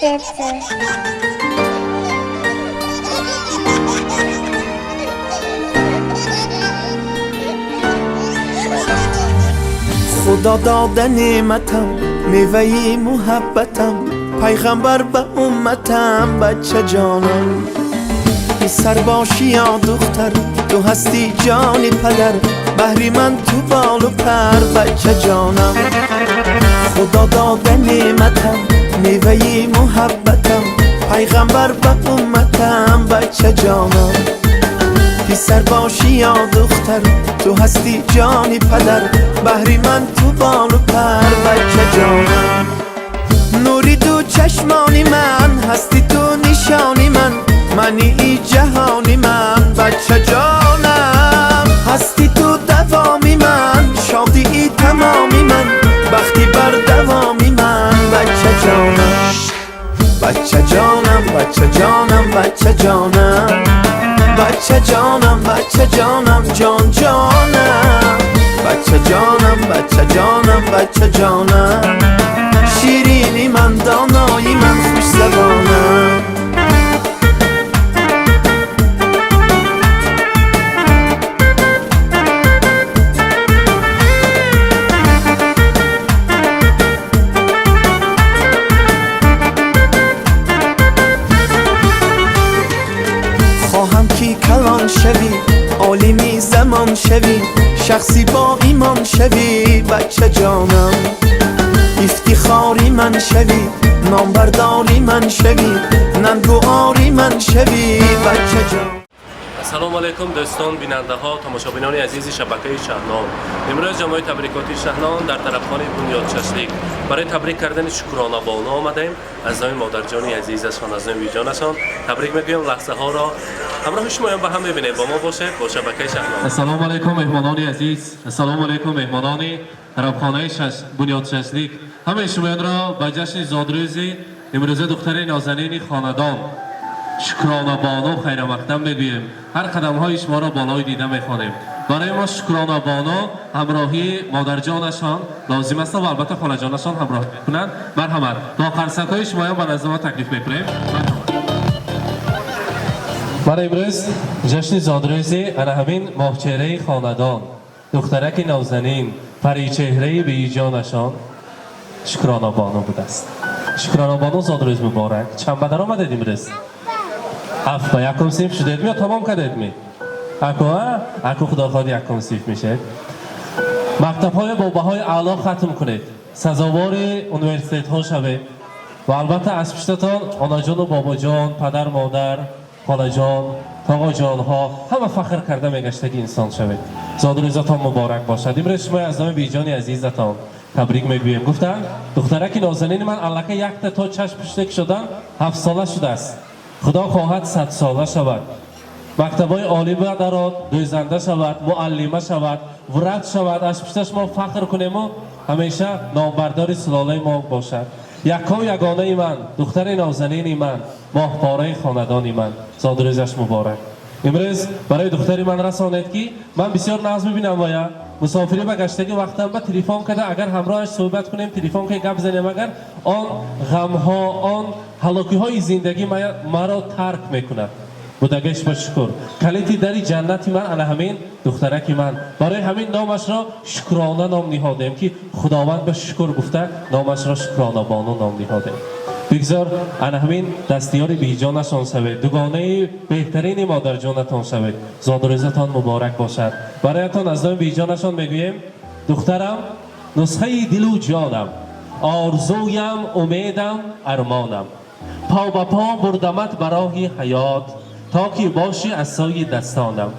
Сердце. Худо дода неъматам, меваи муҳаббатам, пайғамбар ба умматам, бача ҷонам. Писар бошӣ ё духтар, ту ҳастӣ ҷони падар, баҳри ман ту болу пар, бача ҷонам. Худо дода неъматам, меваи муҳаббатам, пайғамбар ба умматам, бача ҷонам. Писар бошӣ ё духтар, ту ҳастӣ ҷони падар, баҳри ман ту болу пар, бача ҷонам. Нури ду чашмони ман ҳастӣ ту, нишони ман, мани и ҷаҳони ман, бача ҷонам. Ҳастӣ ту давоми ман, шодии тамоми ман, бахти бардавоми ман, бача ҷонам. Бача ҷонам, бача ҷонам, бача ҷонам, бача ҷонам, бача ҷонам, ҷон ҷонам, бача ҷонам, бача ҷонам, бача ҷонам, ширини ман, донои ман, хушзабонам. Хоҳам ки калон шавӣ, олими замон шавӣ, шахси бо имон шавӣ, бача ҷонам. Ифтихори ман шавӣ, номбардори ман шавӣ, нангу ори ман шавӣ, бача ҷон. Ассалому алайкум, дӯстон, бинандаҳо, тамошобинони азизи шабакаи Шаҳнон. Имрӯз ҷамоаи табрикоти Шаҳнон дар тарабхонаи Бунёд Шашлик барои табрик кардани Шукрона бону омадаем. Аз номи модарҷони азизашон, аз номи бибиҷонашон табрик мегӯем. Лаҳзаҳоро ҳамроҳи шумоям ба ҳам мебинем. Бо мо бошед, бо шабакаи Шаҳнон. Ассалому алайкум, меҳмонони азиз, ассалому алайкум, меҳмонони тарабхонаи Бунёд Шашлик. Ҳамаи шумоёнро ба ҷашни зодрӯзи имрӯза духтари нозанини хонадон Шукрона бону хайрамақдам мегӯем. Ҳар қадамҳои шуморо болои дида мехонем. Барои мо Шукрона бону ҳамроҳии модарҷонашон лозим аст ва албатта холаҷонашон ҳамроҳ мекунанд. Марҳамат, бо қарсакҳои шумоён ба назди мо таклиф мекунем. Мана имрӯз ҷашни зодрӯзи ана ҳамин моҳчеҳраи хонадон, духтараки нозанин, паричеҳраи беиҷонашон Шукрона бону будааст. Шукрона бону, зодрӯз муборак! Чанд ба дар омадед имрӯз? Ҳафт ба. Якум синф шудед ё тамом кардед ми? Аку, аку, худо хоҳад, якум синф мешед. Мактабҳои бо баҳои аъло хатм кунед, сазовори университетҳо шавед ва албатта аз пуштатон онаҷону бобоҷон, падар, модар, холаҷон, тоғоҷонҳо ҳама фахр карда мегаштаги инсон шавед. Зодрӯзатон муборак бошад! Имрӯз шумо аз номи беиҷони азизатон табрик мегӯем. Гуфтанд, духтараки нозанини ман аллакай якта то чашм пуштак шудан 7-сола шудааст. Худо хоҳад, 100-сола шавад, мактабҳои олӣ дарод, дӯзанда шавад, муаллима шавад, врач шавад, аз пушташ мо фахр кунему ҳамеша номбардори сулолаи мо бошад. Яккою ягонаи ман, духтари нозанини ман, моҳпораи хонадони ман, зодрӯзаш муборак! Имрӯз барои духтари ман расонед, ки ман бисёр нағз мебинам. Вая мусофирӣ ба гаштагӣ вақтам ба телефон карда, агар ҳамроҳаш суҳбат кунем, телефон ка гап занем, агар он ғамҳо, он ҳалокиҳои зиндагӣ маро тарк мекунад. Будагаш ба шукр, калити дари ҷаннати ман ана ҳамин духтараки ман. Барои ҳамин номашро Шукрона ном ниҳодем, ки Худованд ба шукр гуфта номашро Шукрона бону ном ниҳодем. Бигзор ана ҳамин дастиёри беҷонашон шавед, дугонаи беҳтарини модарҷонатон шавед. Зодрӯзатон муборак бошад! Бароятон аз номи беҷонашон мегӯем: духтарам, нусхаи дилу ҷонам, орзуям, умедам, армонам, по ба по бурдамат ба роҳи ҳаёт, то ки бошӣ асои дастонам.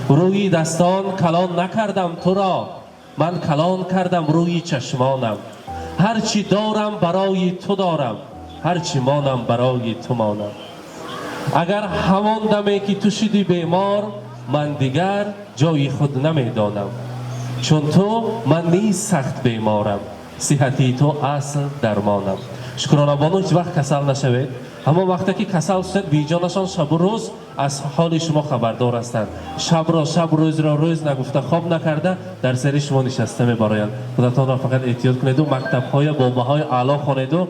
Рӯи дастон калон накардам туро, ман калон кардам рӯи чашмонам. Ҳарчи дорам, барои ту дорам, ҳарчи монам, барои ту монам. Агар ҳамон даме ки ту шудӣ бемор, ман дигар ҷои худ намедонам, чун ту ман низ сахт беморам, сиҳатии ту асл дармонам. Шукронабону, ҳеҷ вақт касал нашавед. Ҳамон вақте ки касал шудед, беҷонашон шабу рӯз аз ҳоли шумо хабардор ҳастанд. Шабро шаб, рӯзро рӯз нагуфта, хоб накарда, дар сари шумо нишаста мебароянд. Худатонро фақат эҳтиёт кунеду мактабҳоя бо баҳои аъло хонеду.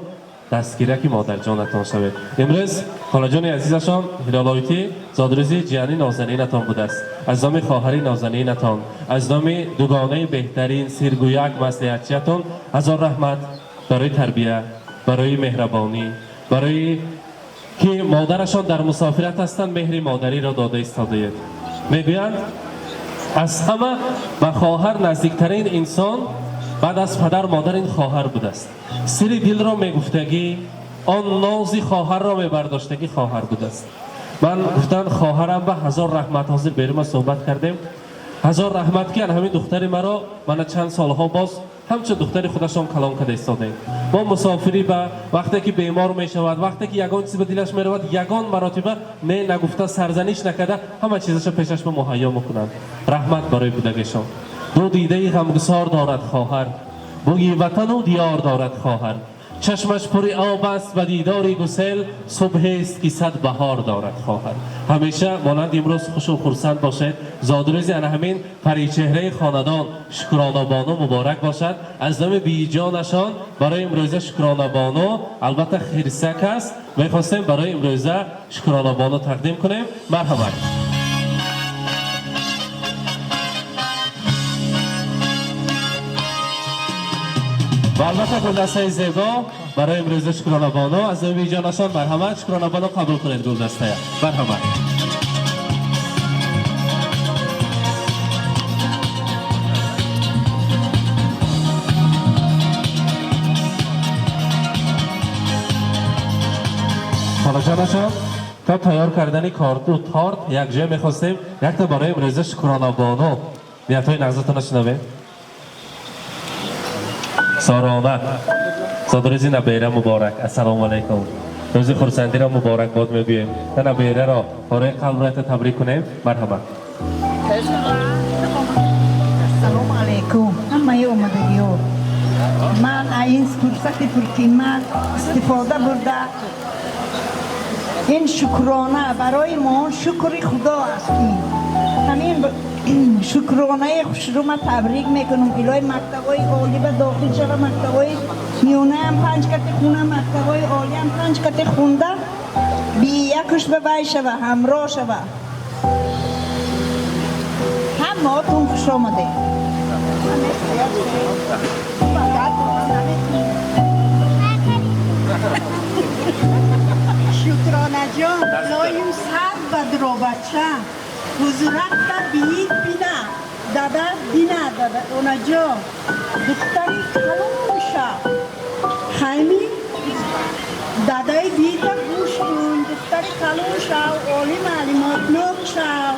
Дастгираки модарҷонатон шавед. Имрӯз холаҷони азизашон Ҳилолоитӣ зодрӯзи ҷияни нозанинатон будааст. Аз номи хоҳари нозанинатон, аз номи дугонаи беҳтарин сиргӯяк маслиҳатчиятон ҳазор раҳмат барои тарбия, барои меҳрабонӣ, барои ки модарашон дар мусофират ҳастанд, меҳри модариро дода истодаед. Мегӯянд, аз ҳама ба хоҳар наздиктарин инсон баъд аз падар модар ин хоҳар будааст. Сири дилро мегуфтагӣ, он нози хоҳарро мебардоштагӣ хоҳар будааст. Ман гуфтан хоҳарам ба ҳазор раҳмат. Ҳозир берума суҳбат кардем. Ҳазор раҳмат, ки ҳамин духтари маро мана чанд солҳо боз ҳамчун духтари худашон калон карда истодаем. Мо мусофирӣ ба вақте ки бемор мешавад, вақте ки ягон чиз ба дилаш меравад, ягон маротиба не нагуфта, сарзаниш накарда, ҳама чизаша пешаш ба муҳайё мекунанд. Раҳмат барои будагишон. Ду дидаи ғамгусор дорад хоҳар, бӯи ватану диёр дорад хоҳар. Чашмаш пури об аст ба дидори гусел, субҳест ки сад баҳор дорад хоҳар. Ҳамеша монанди имрӯз хушу хурсанд бошед. Зодрӯзи ана ҳамин паричеҳраи хонадон Шукронабону муборак бошад. Аз номи биҷонашон барои имрӯза Шукронабону албатта хирсак аст, мехостем барои имрӯза Шукронабону тақдим кунем. Марҳамат. Ва албатта гулдастаи зебо барои имрӯза Шукронабону аз номи биҷонашон. Марҳамат, Шукронабону, қабул кунед гулдастая. Марҳамат. Холаҷонашон то тайёр кардани корту торт якҷоя мехостем якта барои имрӯза Шукронабону ниятҳои нағзатона шунавем. Сорона, зодрӯзи набера муборак. Ассалому алайкум. Рӯзи хурсандиро муборакбод мегӯем. Та набераро пораи қалбрата табрик кунем. Марҳамат. Ассалому алайкум, ҳамаи омадагиҳо. Ман ин фурсати пурқимат истифода бурда, ин шукрона барои мо шукри Худо аст, ки ҳамин шукронаи хушрӯма табрик мекунам. Илоҳи мактабҳои олӣ ба дохил шава, мактабҳои миёнаам панҷ кати хуна, мактабҳои олиам панҷ кати хунда, биякуш ба вай шава, ҳамроҳ шава. Ҳамаотон хуш омадед. Шукронаҷон, лоим сар ба дробача, ҳузуратта биит бина, дада бина, дада онаҷон, духтари калон шав. Хайми дадаи биита гӯш кун, духтари калон шав, оли маълумотнок шав.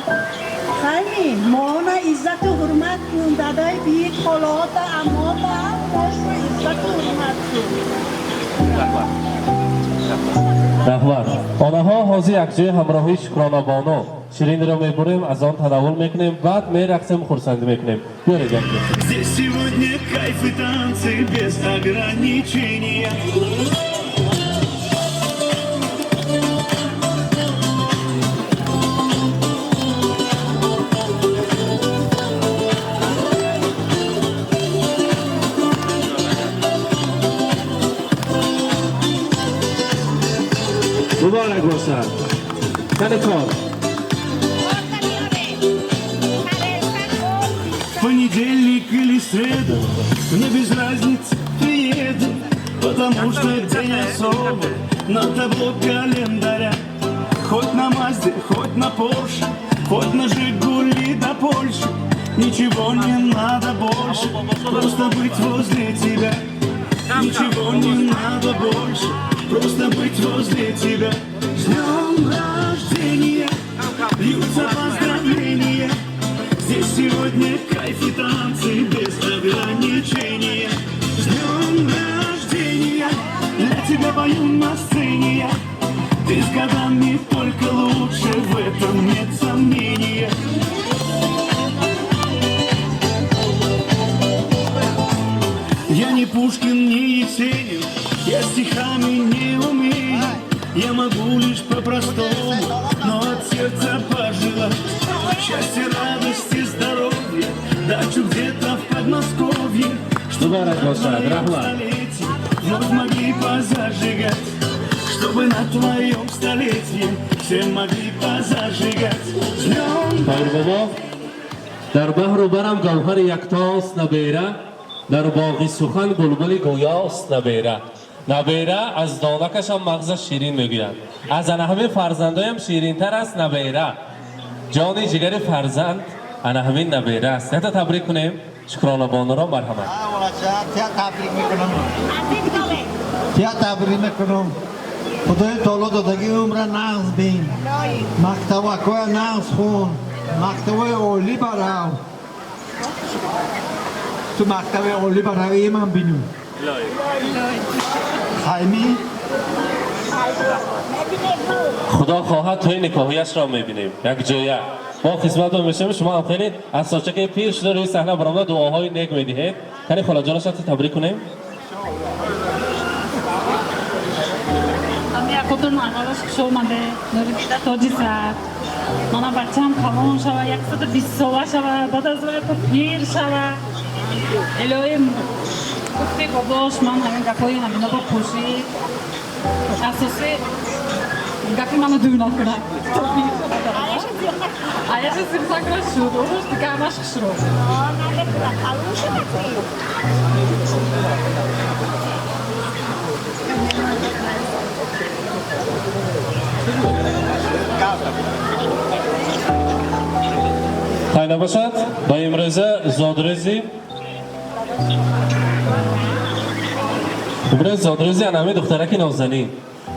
Хайми моона иззату ҳурмат кун, дадаи биит, холаота, амота, ҳамашро иззату ҳурмат кун. Раҳмат. Онаҳо, ҳозир якҷоя ҳамроҳии Шукронабону ширинро мебурем, аз он танаввул мекунем, баъд мерақсем, хурсандӣ мекунем. Биёред якҷо. Здесь сегодня кайф и танцы без ограничения. Муборак бошад. Кани кор. Понедельник или среду, мне без разницы, приеду, потому что день особый на табло календаря. Хоть на Мазде, хоть на Порше, хоть на Жигули до Польши, ничего не надо больше, просто быть возле тебя. Ничего не надо больше, просто быть возле тебя. С днем рождения, льются поздравления. Здесь сегодня кайф и танцы без ограничения. С днем рождения, для тебя пою на сцене я. Ты с годами только лучше, в этом нет сомнения. Я не Пушкин, не Есенин, я стихами не умею. Я могу лишь по-простому, но от сердца пожелать счастья, радости, здоровья, дачу где-то в Подмосковье, чтобы Муборак на бошад, твоем раҳмат. столетии Вновь могли позажигать, чтобы на твоем столетии все могли позажигать. С днем Тоҳир бобо, дар баҳру барам гавҳари яктост набера, дар боғи сухан булбули гӯёст набера. Набера аз донакашам мағзаш ширин мегӯянд, аз ана ҳамин фарзандоям ширинтар аст набера. Ҷони ҷигари фарзанд ана ҳамин набера аст. Ята табрик кунем Шукронабонуро, марҳамат. Тия табрик мекунам, тия табрик мекунам. Худои таоло додагӣ умра нағз бин, мактабакоя нағз хун, мактабои олӣ барав, ту мактаби олӣ баравӣ, ман бинум хайми. Худо хоҳад, тӯи никоҳияшро мебинем якҷоя. Мо хизматро мешавем, шумо ҳам хеле аз сочаки пир шуда рӯи саҳна баромада дуоҳои нек медиҳед. Кани, холаҷонашро табрик кунем. Якотон аввалаш хуш омаде, нури дида, тоҷи сар. Мана бачаам калон шава, 120 сола шава, баъд аз вай пир шава. Илоҳим, гуфти бобош, ман ҳамин гапҳои ҳаминоро пӯшид. Асосӣ гапи ману дуй накунад. Аяша зиқ накунад, шуд. Оруш дига ҳамаш хушро. Хай, набошад, ба имрӯза зодрӯзи, имрӯз зодрӯзи анами духтараки нозанин.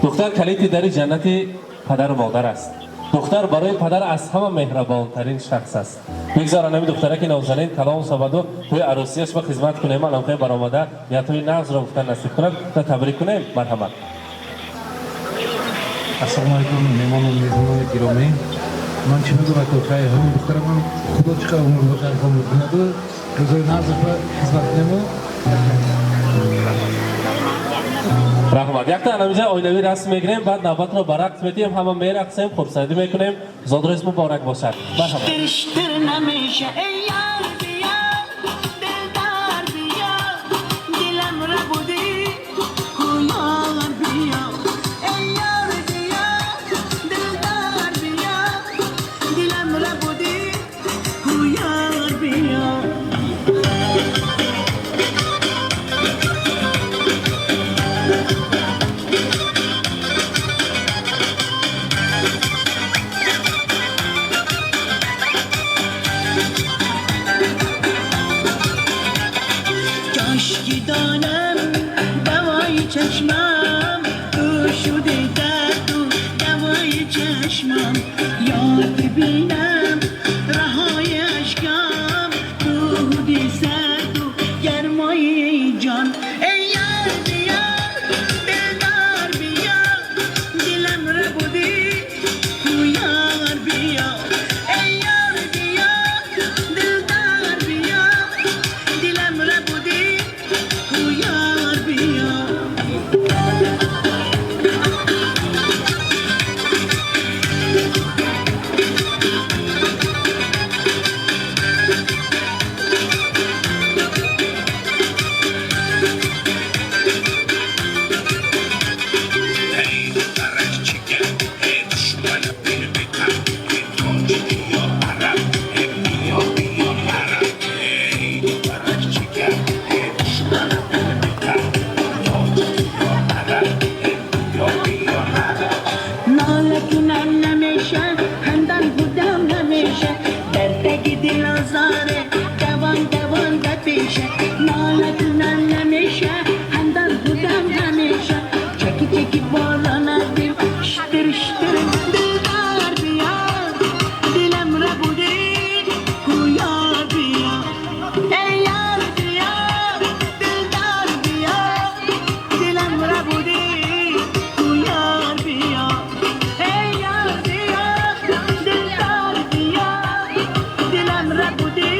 Духтар калити дари ҷаннати падару модар аст. Духтар барои падар аз ҳама меҳрабонтарин шахс аст. Бигзор анами духтараки нозанин калом шаваду тӯи арӯсияш ба хизмат кунем, аламхе баромада ниятҳои нағзро гуфтан насиб кунад ва табрик кунем. Марҳамат. Ассалому алайкум, меҳмону мезбонони гиромӣ. Ман чӣ мегӯям, акои ҳамин духтара ман, худо чӣ қадр умр бошад, умр кунаду рӯзои нағз ба хизмат кунему. Раҳмат. Якта анамиҷа оилавӣ расм мегирем, баъд навбатро ба рақс медиҳем, ҳама мерақсем, хурсандӣ мекунем. Зодрӯз муборак бошад, марҳамат. Тиштир намеша, эй ёр бия, дилдор бия, дилам рабудӣ, ҳуёр бия. Эй ёр бия, дилдор бия, дилам рабудӣ, ҳуёр бия. کاشکی دانم دوای چشمم تو شده، درد و دوای چشمم، یا ببینم رهای اشکام تو بودی سرد و گرمای جان. ای یار بیا، دلدار بیا، دلم ربودی، یار بیا. ای یار بیا، دلدار بیا، دلم ربودی، یار بیا. ناله کنم نمیشه، خندان بودم نمیشه، در تک دل آزاره دوان دوان پیشه. ناله کنم نمیشه، خندان بودم نمیشه، چکی چکی باران دل شتر شتر. دلدار بیا، دلم ربوده، یار بیا. ای یار بیا، دلدار بیا، دلم ربوده، یار بیا. ای یار بیا، دلدار بیا، دلم ربوده،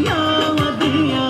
یار بیا.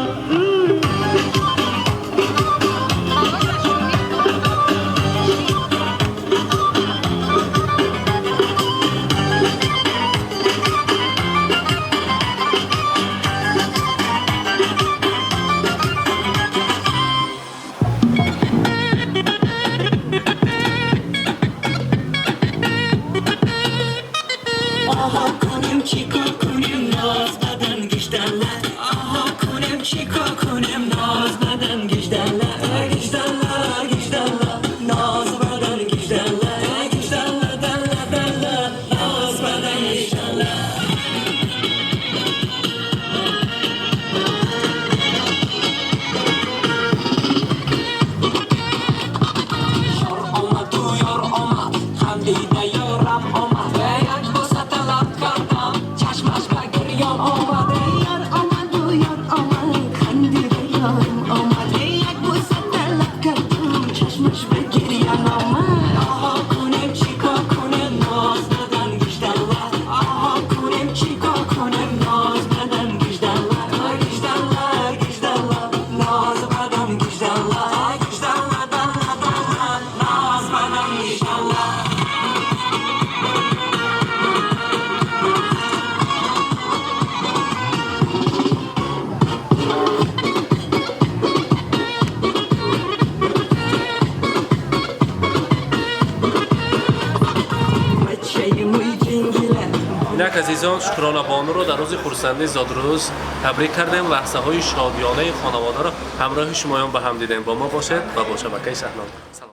омад. Ёр омаду ёр омад, хандида ёрим омад. Як бӯса талаб кардам, чашмаш ба гирён омад. Оҳо кунем, чикор кунем, ноз надан гиждалла. Оҳо кунем, чикор кунем, ноз надан гиждалла. Гиждалла, гиждалла, ноз бадан гиждалла. Гиждалла, далла, далла, ноз бадан гиждалла. Бачаи мӯи ҷингила. Инак, азизон, Шукрона бонуро дар рӯзи хурсандии зодрӯз табрик кардем. Лаҳзаҳои шодиёнаи хонаводаро ҳамроҳи шумоён ба ҳам дидем. Бо мо бошед ва бо шабакаи Шаҳнон. Салом.